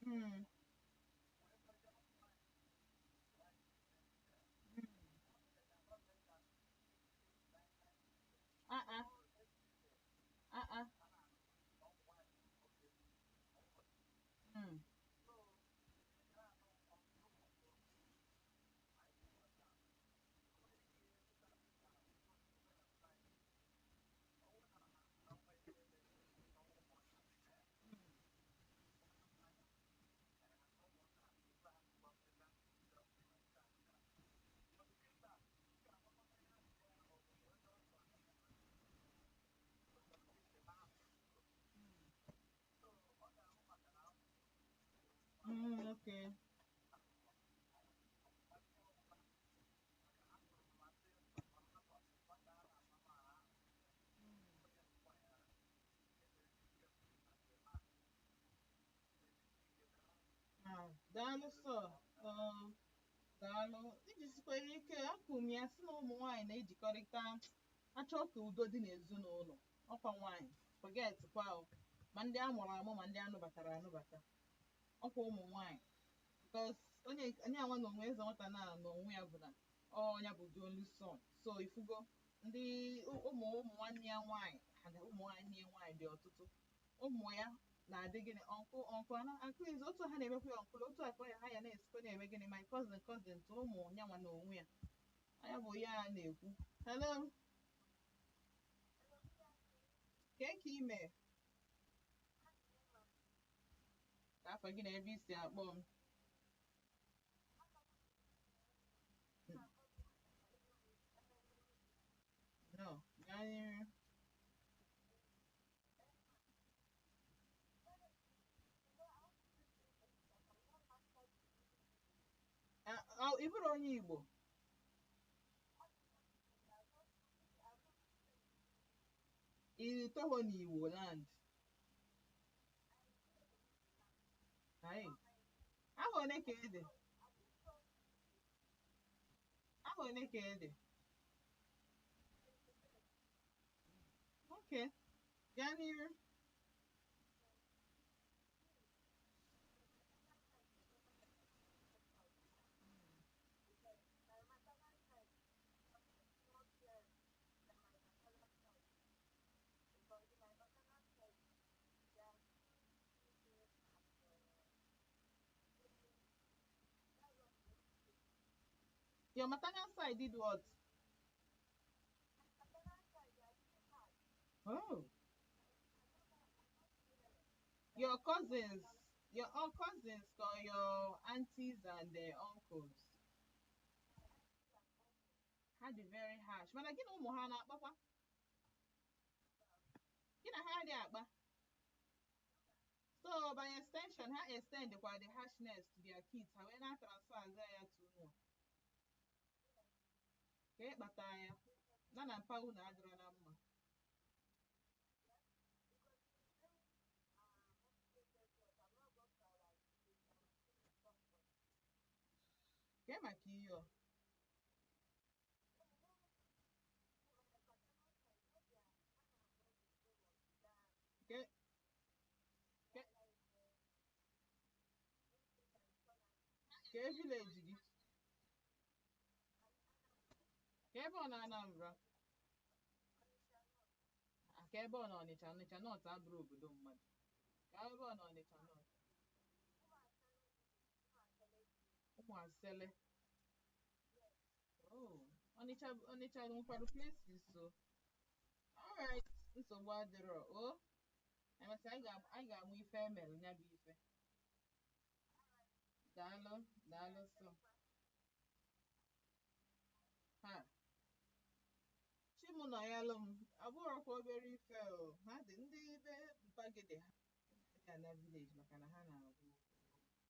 Mm. Ah ah. Ah ah. Mm. Mm, okay. Ah, daalụ sọ. Um, daalụ. Ijisikwara ike akwụ m ya sị na ụmụ nwaanyị na-ejikọrịta achọ ka udo dị n'ezinụlọ. Ọkwa nwaanyị forget kwa o. Ma ndị a mụrụ amụ ma ndị anụbatara anụbata. Ọkwa ụmụ nwaanyị. Because onye onye anwa na onwe eze nwata na n'onwe ya bụ na ọ ya bụ the only son. So ifugo ndị ụmụ ụmụ nwanne ya nwaanyị ha na ụmụ nwanne ya nwaanyị dị ọtụtụ. Ụmụ ya na-adị gịnị ọnkụ ọnkụ ana akụ izu otu ha na-emekwa ya ọnkụl otu akụ ya ha ya na-esikwa na-eme gịnị my cousin cousin tụ ụmụ ya nwa na onwe ya anya bụ ya a na-ekwu. Hello, kee ka ime ka afọ gị na ebe i si akpọ m? No, gaa n'iru. Ah, ah, ị bụrụ onye Igbo? Ị toho n'Igbo land? Ayi. Aha one ka ị dị? Aha one ka ị dị? Okay, gaa n'iru. Your maternal side did what? Oh, your cousins, your own cousins or your aunties and their uncles. Ha dị very harsh. Mana gị na ụmụ ha na-akpakwa? Gị na ha adịghị akpa? So by extension, ha extend kwa the harshness to their kids. Ha wee na-transfer aza ya to unu. Ka ị kpata ya, na na mpa unu adịrọ na mma. Kee maka ihe ọ? Ke ke kee village gị? Ka ebe ọ na Anambra? Ah, ka ebe ọ na Ọnịcha? Ọnịcha North abụrụ obodo mmadụ. Ka ebe ọ na Ọnịcha North? Ụmụ Asele. Oh, Ọnịcha Ọnịcha nwekwara places so. Alright, nsogbu adịrọ. O, emesịa anyị ga-amụ ife emere ya bụ ife. Daalụ, daalụ sọ. Ha, Chimụ nọ ya lụ m, abụrọkwa obere ife o. Ha dị ndị be mpagide ha dị na village maka na ha na-agwụ.